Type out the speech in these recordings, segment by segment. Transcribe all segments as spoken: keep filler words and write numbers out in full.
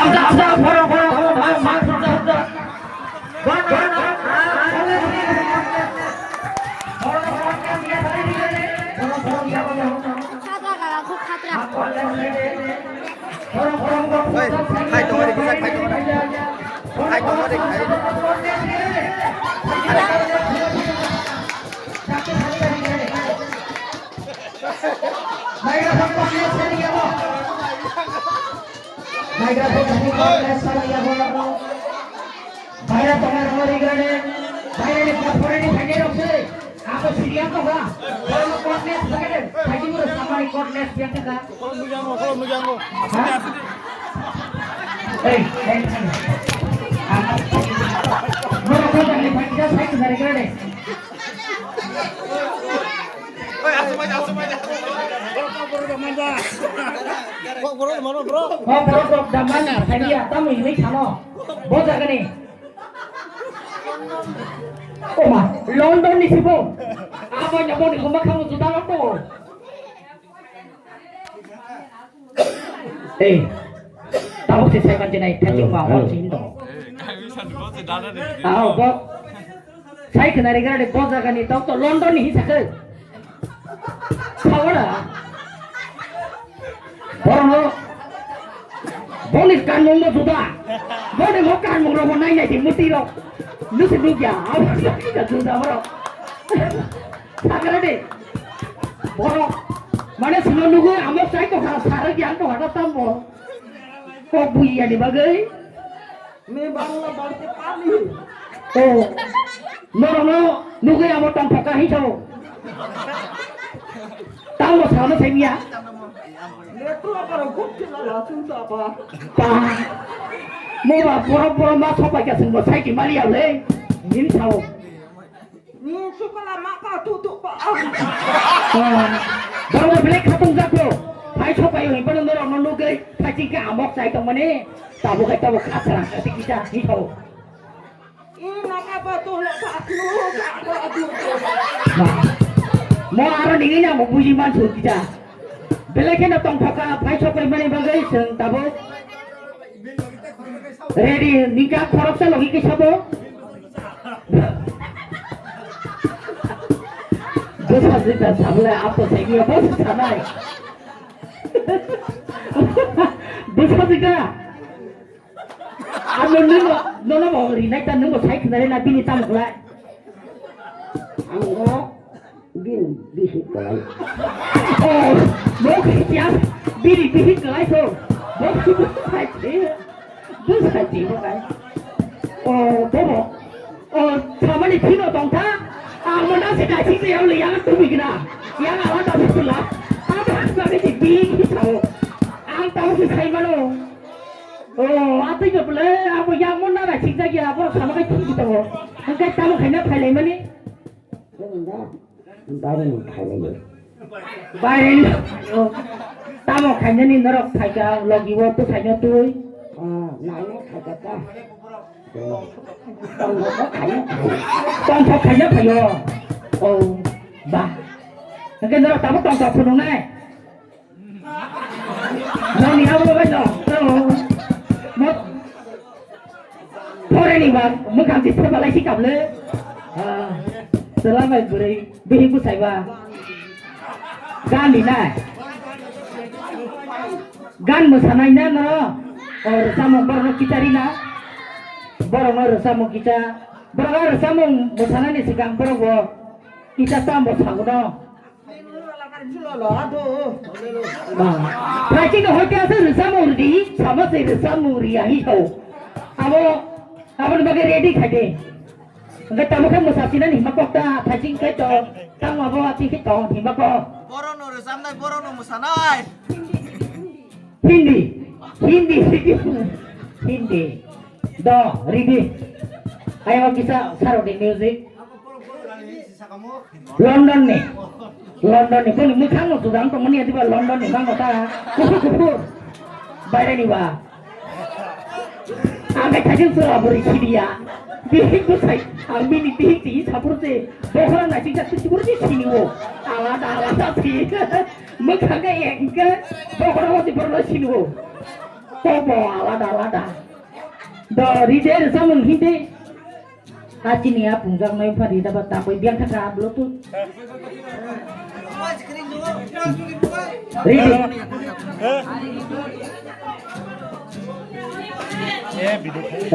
Khatra, khatra. Oi, khai tongo de, kisa khai tongo de. Khai tongo de, khai. Microphone, microphone, microphone. Baira tonga rama rigrane, baira ni porpore ni phai rok se. Ako siriya ko ga. Kono coordinate phai de, phai di mura samani coordinate biya ka. Kolo mujango, kolo mujango. Ha? Ei, ei, ei. Mura ko ni phai da sai ka rigrane. Oi, asu mai, asu mai. Kok borok mano, bro? Kok borok rok daman, phai ya, tamo ini sano. Bo jagani. Oma, London ni sibo. Abo nyabo ni gumba khamu juda lo to. Eh, tabuk si sai manjinai, thank you, ma, hello. Hon sin to. Ah, bo. Sai khna ri gari bo jagani to, to London ni hisa khe. Khawara. Borno. Boni kanmung no juda. Boni mo kanmung ro mo nai nai di muti ro. Nusi nugya. Awa juda boro. Sagara de. Boro. Mane sino nugu amo sai to ha sara gyan to hata tambo. Ko buya ni bagai. Me bangla barte pani. Oh. Noro no nugu amo tong phoka hi sao. Tamo sano semia. Letu apa rokut kila langsung apa? Pa. Mo ba boro boro ma sopa kya sungbo sai ki mali ya le. Nin sao. Ni sukala maka tutu pa. Ah. Boro boro bele khatung jako. Hai sopa yo boro noro no nugu phai chika amok sai tong mane. Tabo kai tabo khasara kasi kita hi sao. Mo aro nini na mo buji man sur kita. Belai kheno tong thoka phai sok pai mani bagai seng tabo. Ready, ningka khorok sa logi ke sabo. Dosa sita sabla apo segi apo sanai. Dosa sita. Ano nungbo, nono bo rinai ta nungbo sai khna rina bini tamo khlai. Ang bo bini bihik khlai. Oh, bo khe ya bini bihik khlai so. Bo sai khe. Bo sai khe bo khlai. Oh, bo bo. Oh, samani phino tongtha. Ang mo nasi dai sik yang le yang tumi kena. Yang awak tak sebelah. Apa sebagai si bihik sao. Ang tahu si sai mano. Oh, atwi no pwlwi abo yang mo nara sikjak ya, abo sama kai thik tongo. Hwnkhe tamo khaina phailai mani? Baireni phailai. Baireni. Oh. Tamo khainani norok phaika logi o to khaina twi. Ah, naina khaika ta. Tongthok khaina phaio. Oh, ba. Hwnkhe norok tamo tongthok phunuknai. Noni abo bai no. Mo. Poreni ba, mwkhang si phobalai si kable. Ah, sela bai bwrwi, bihik bwsai ba. Gan di nai. Gan mwsanai na no. O rwchapmung borok no kichari na. Borok no rwchapmung kicha. Borok o rwchapmung mwsanani swkang borok bo kicha tamo sago no. Ba. Phaiching no hoite asa rwchapmung rwdi, sama se rwchapmung rwya hi sao. Abo, aboni bagwi ready khai de. Hwnkhe tamo khe mwsachinani hima kok ta, phaiching khe to, tamo abo ati khe to hima kok. Borok no rwchapnai, borok no mwsanai. Hindi, Hindi, Hindi, Hindi. Do, ready. Ayang kisa sarok di music. London ni, London ni. Boni mwkhang no judang tongmani adiba London ni, mango ta kuphur kuphur. Baire ni ba. Ang khe thajin sura bori khidiya. Bihik bwsai, ang bini bihik twi sapur se. Bokhorok naisik jak twi sibur se sini o. Alada alada se. Mwkhang khe ek khe bokhorok o se borok no sini o. Kobo alada alada. Do ride rwchapmung hindi. Kachini a pungjak nai pha rida ba tapoi biang thaka bluetooth. Ride.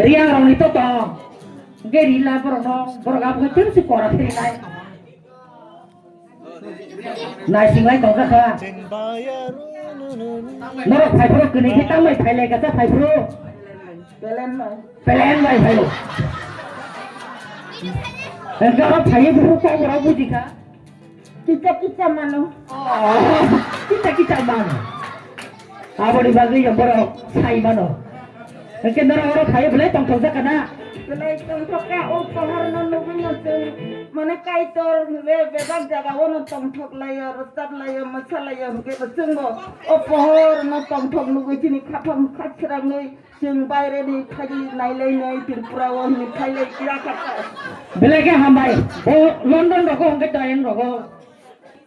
Riang rong ni to to. Geri la borok no borok abo khe tebsi kora phiri nai. Naisinglai tongjakha. Norok phaiphuru kwnwi khe tangbai phailai kacha phaiphuru. Pelen bai. Pelen bai phaio. Engkhe oro phaiwi buphuru kok borok bujikha. Kicha kicha mano. Oh, kicha kicha mano. Aboni bagwi yo borok sai mano. Hwnkhe norok oro phaiwi belai tongthokjak kana? Belai tongthokha, o pohorno nugwino chwng, mane, Kaitor hwnkhe bebak jagao no tongthok laio, rwchap laio, mwsa laio, hwnkhe bo chwngbo o pohorno tongthok nugwi chini khaphang khakchwrangwi chwng baireni phaiwi nailainai Tripura o hwnwi phailai kira kha. Belai khe hambai, bo London rogo hwnkhe Diane rogo.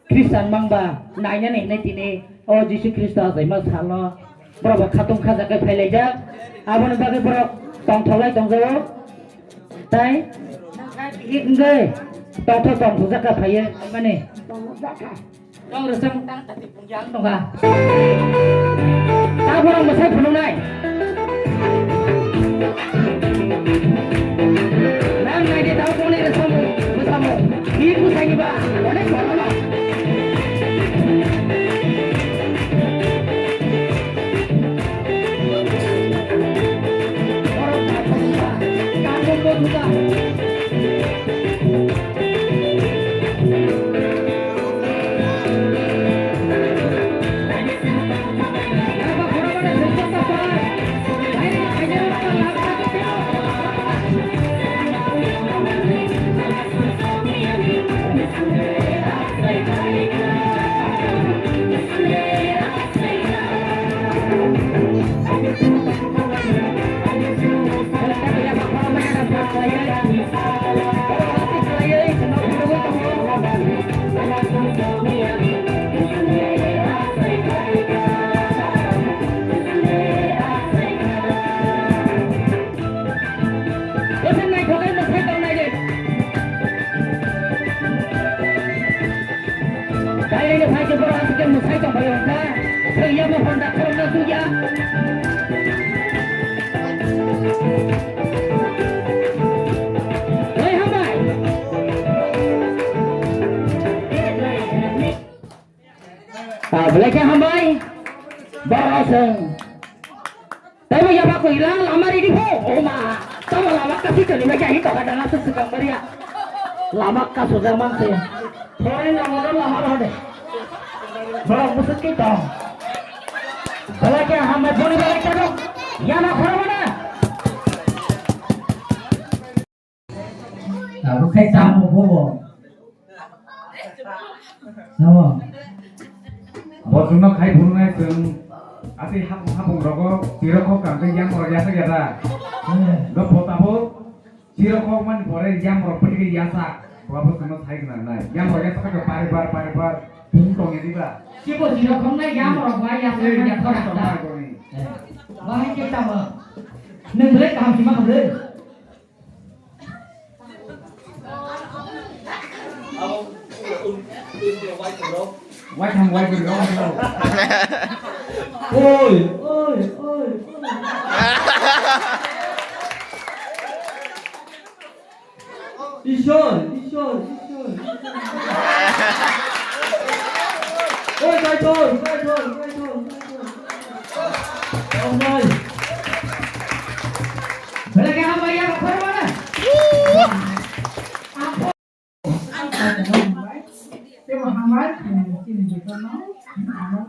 Khristian mangba nainani hinwi tini o Jisu Khristo achaima salo borok bo khatung khajakhe phailaijak. Aboni bagwi borok tongthoklai tongjago. Tai hingke tongthok tongthokjak kha phaiyo mani. Tong rwchapmung tang tati pungjak tongkha. Ta borok mwsai phunuknai. Nang nai de tau kone re samu, samu. Ni ku sangi ba, kone kono ba. Oro ta kono ba, ta kono ba. Bwswk naithokgwi mwsai tongnaidi. Kailai no phai se borok aswk khe mwsai tongphai wngkha. Thwiyabo honda khorokno sukya. Oi hambai. Ah, belai khe hambai. Borok chwng. Taibo yaba koi lang lama ready pho. O ma. Tamo lama kasi toni ma jahi toka dana se swkang baria. Lama kasujak man se. Foreign lama do lama rode. Borok bwswk khe tong. Belai khe hambai boni belai khe dong. Yana khoro mana. Tabuk khai tamo bobo. Tamo. Bo chwngno khai phunuknai chwng. Asai hapung hapung rogo chirok kok kang tei yang rok yasak yada. Eh. Bo tabuk chirok kok mani pore yang rok pwtwi yasak. Bo chwngno sai gwnang nai. Yang rok yasak khe paribar paribar phung tong ya diba. Kibo chirok kok nai yang rok ba yasak. Eh, mani yasak khorang tong da. Nai koni. Eh. Bahai khe tamo. Nwng belai kaham sima khamle. Waitham waibrwi rok. Oi, oi, oi, oi. Ishwar, Ishwar, Ishwar. Oi, Kaitor, Kaitor, Kaitor, Kaitor. Belai khe hambai ya, khorokma na. Tebo hambai, chini bekorno, ano,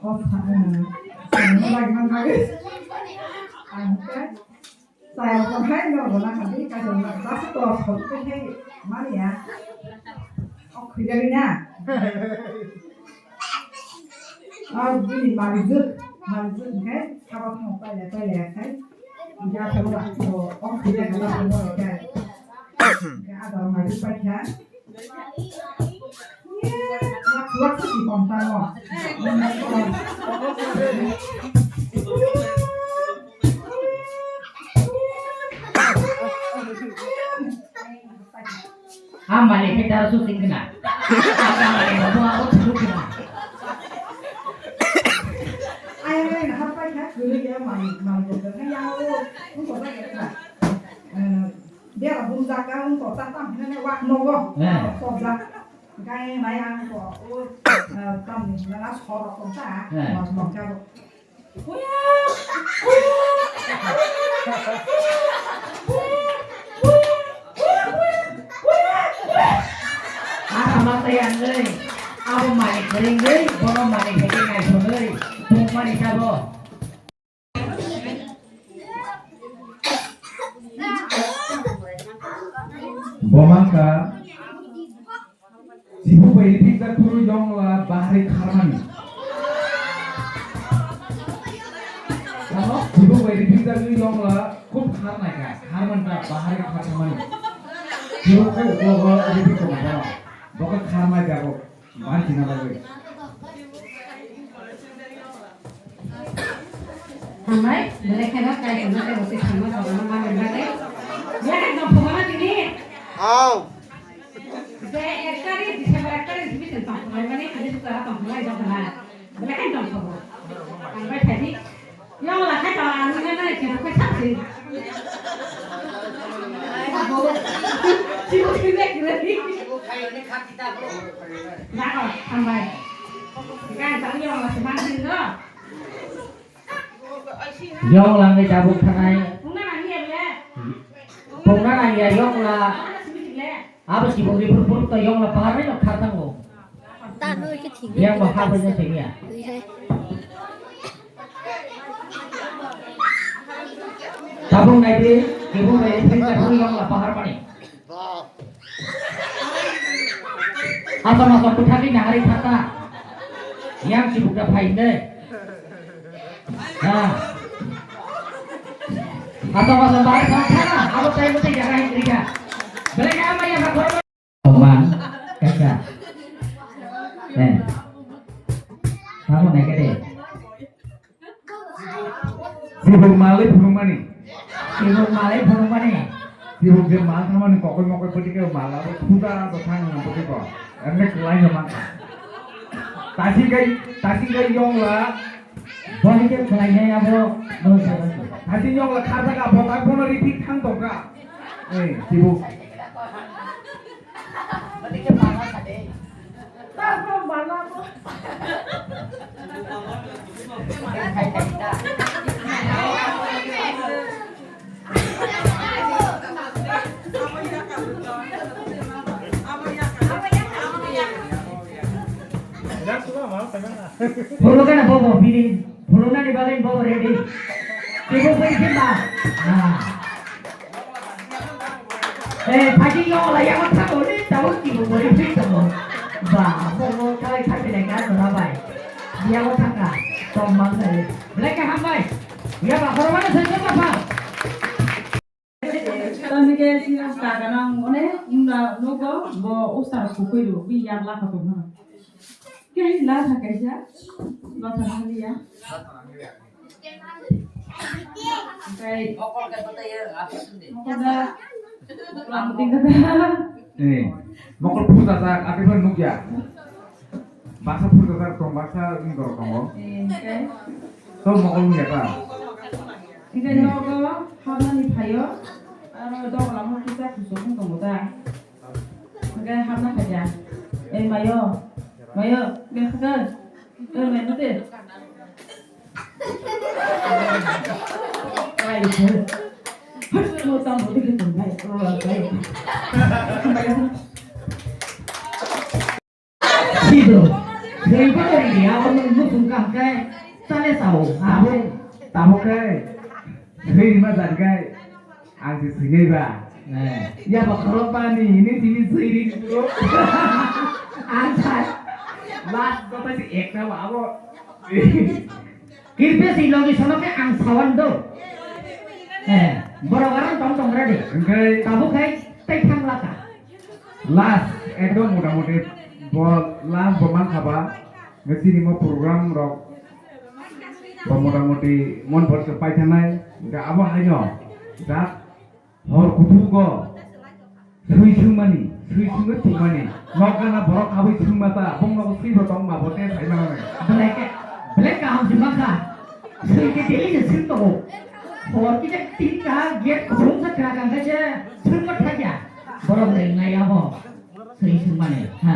o sa-, eh, sa-, lagman bagwi, ang khe, saya ko hai no gona kadi, kaisa na, das to, so to hai, mania, o khujali na. Ar bini marijwk, marijwk hwnkhe sabo thangwi pailai pailai khai. Hwnkhe aswk bo, o khwlai khe aswk bo hwnkhe. Hwnkhe adar marijwk paikha. Lak lak se si kom tamo. Amani khe daro su sing kena. Amani bo abo thuru kena. Ai, ai, na hapai kha, kuru ya, mani, mani bo kena ya, o, ungko ba ya kena. Eh, bera bumjak ka, ungko ta tam hina ne wak nogo. Eh. Kobjak. Gai mai ang ko, o, eh, tam ni na sorok ko ta, eh, mas mok jabo. Asa ma tei ang dei, abo mani kering dei, bono mani kering nai so dei, tong mani sabo. Bomangka. Chibuk bai ripik jak phuru yongla bahari kharmani. Ano? Chibuk bai ripik jak yongla kub kharnai ka, kharman ka bahari kharmani. Chibuk khe uklogo ripik tongma bono. Bokhe kharmai jago, man china bagwi. Hambai, belai kheno kai kheno kai bwswi thangma jorano manwi bagwi. Belai kheno phobana tini. Aw. Je ek tarik December ek tarik simi tong phobani mani khadi sukara tong phobani jok na. Belai kheno tong phobo. Hambai thadi. Yong la khai tong ang nang nang chibu khai saksin. Chibu khai nek nek. Nako, hambai. Gan tang yong la semansin do. Yong langwi tabuk thanai. Pungna nangya, yong la. Abo chibuk ripur pur to yong la bahar nai no khartang bo. Yang bo ha bo jeng tengya. Tabuk nai di, chibuk ripur pur yong la bahar mani. Asam asam bwthakni nahari thata. Yang sibuk da phai de. Ha. Asam asam bahai thata. Abo tai mutai jaga hindri ka. Belai ka ama ya ka korma. Oma. Kaisa. Eh. Kamu naik de. Chibuk malwi phunukmani. Chibuk malwi phunukmani. Chibuk je mal thangmani kokoi mokoi poti khe mal abo thuda do thang nang poti ko. Emne kwlai no mankha. Tasi kai, tasi kai yongla. Boni khe kwlai nai abo. Tasi yongla kharjak a botak bono ripik thang tongkha. Eh, chibuk. Photo kana bobo bini, photo nani bagwi bobo ready. Tebo pai khe ba. Ah. Eh, phaji yo la ya ma thago ni, tabo ki bo bori phi tabo. Ba, bo bo kai kha pele ka dora bai. Ya ma thanga, tom mang sai. Belai ka ham bai. Ya ba, khoro mana sai ka pa. Tani ke si ka ka nang one, imna nogo, bo usa ko koi ro, bi ya la ka to na. Kei la tha kaisa, la tha nang ya. Okai. Mokol da. Lamting kata. Eh, mokol puta sa, ati pun nukya. Baksa puta sa, tong baksa ini dorok tongo. Eh, okai. To mokol nukya ta. Okai, nogo, habna ni phayo. Aro dok lama kisa kusuk tongo ta. Hwnkhe hapna khaja. Ei mayo, mayo, hwnkhe khakha. Ei mai mate. Sido, seibo ri ya, abo nung muchung kaham khe, chale sao, abo, tamo khe, seri ma jani khe. Ang se swinai ba. Eh. Ya ba khorok bani hini tini swi ri bro. Ang sa last kota si ekta ba abo. Kirpe si logi sono ke ang sawan do. Eh, borok arang tong tong rade. Engkai tabuk khai tai thang laka. Last ekdom motamuti bo last bo man khaba. Ngasini mo program rok bo motamuti mon bot se paithanai. Engka abo haino jak hor kuthuk go swi swngmani. Swi sungwi thwngmani. Nok gana borok abwi sungma ta, bongno swibo tongma bo tei sai mano. Belai khe, belai kaham se ma kha. Swi khe daily se swng tongo. Hor kisa tin kaham gate khulumsa khna kha khe se swngma thakya. Borok le ngai abo. Swi sungmani. Ha.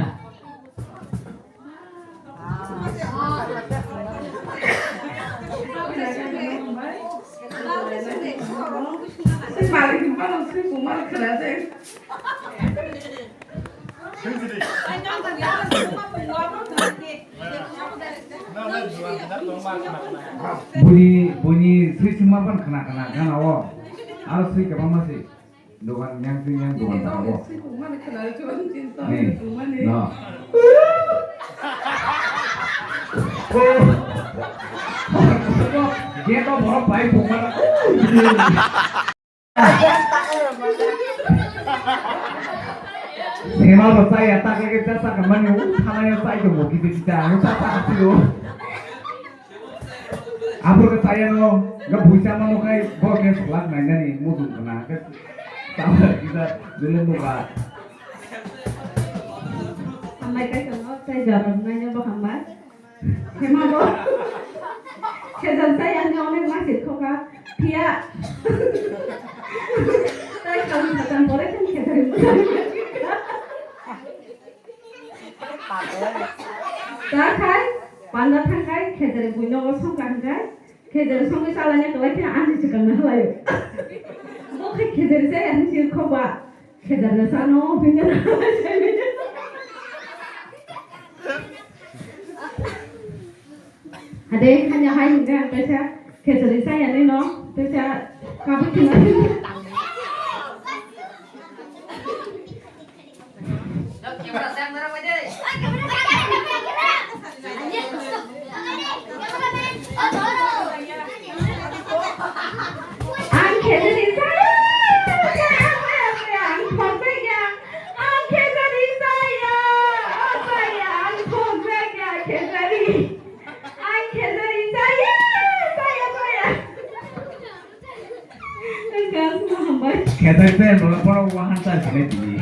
Buni, buni swi sungma ban khna khna gana o. Aro swi kwbangma se. Dogan yang sing yang dogan tak apa? Ni, no. Dia kau borok bai pokok. Sema lo saya tak ke kita tak mana u thana ya saya tu mau kita kita anu tak tak sih lo. Abur ke saya no, nggak bisa mano kai, bo ke selak nanya ni, musuh kena ke. Sama kita dulu muka. Hambai kai kono, tei jorok naino bo hambai. Hema bo. Khejal tei ani onek ma sir khoka. Phiya. Tei kami katan pore kan khejal. Ta khai, panda thang khai, khejal buino bo song kang khai. Khejal songwi chalani kwlai khe ani swkang na halai. Bo khai khejal se ani sir khoba. Khejal na sano, hinga na. Ade, hanya hai hinga, kaisa khejal saya ni no, kaisa kabut hinga. Ang khejari saya, ang thokjaya, ang khejari saya, saya, ang thokjaya, khejari, ang khejari saya, saya, saya. Khejai pen rwla borok wahan chai sini tini.